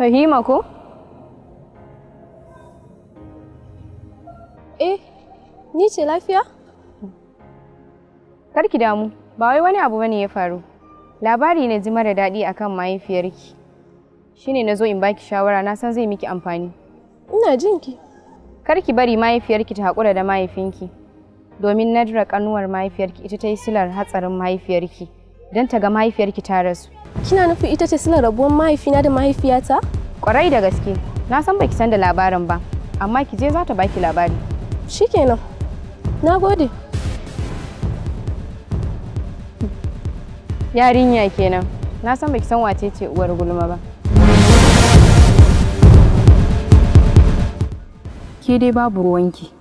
Fahima ko? Eh, ni ce lafiya? Kar ki damu, ba wai wani abu bane ya faru. Labari na ji mara daɗi akan mahaifiyarki. Shine na zo in baki shawara, na san zai miki amfani. Ina jin ki. Kar ki bari mahaifiyarki ta haƙura da mahaifinki. Domin Nadra kanuwar mahaifiyarki ita ta yi silar hatsarin mahaifiyarki don ta ga mahaifiyarki ta rasu. Kina nufin ita ce silar rabuwar mahaifina da mahaifiyata? Kwarai da gaske, na san baki san da labarin ba, amma ki je za ta baki labari. Shikenan. Na gode. Yarinya kenan. Na san baki san wace ce uwar gulma ba. Ke dai babu ruwanki.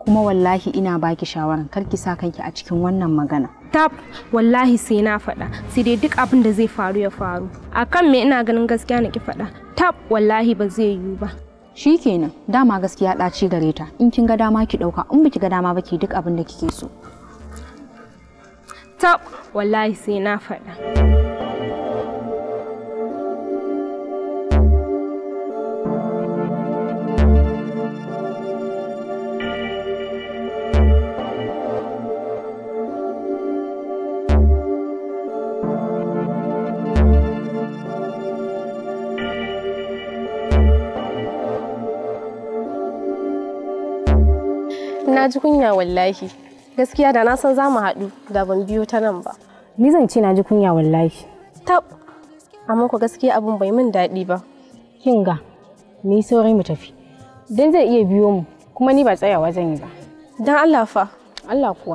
Kuma wallahi ina baki shawaran kar ki sa kanki a cikin wannan magana. Tab, wallahi sai na faɗa, sai dai duk abin da zai faru ya faru. Akan me ina ganin gaskiya na ki faɗa. Tab, wallahi ba zai yiwu ba. Shikenan, dama gaskiya ɗaci gare ta. In kin ga dama ki ɗauka, in baki ga dama ba ki duk abin da kike so. Tab, wallahi sai na faɗa. Na ji kunya wallahi. Gaskiya da na san za mu haɗu da ban biyo ta nan ba. Ni zan ce na ji kunya wallahi. Tab, amma ku gaskiya abun bai min daɗi ba. Kin ga, ni saurayi mu tafi. Dan zai iya biyo mu, kuma ni ba tsayawa zan yi ba. Dan Allah fa. Allah kuwa.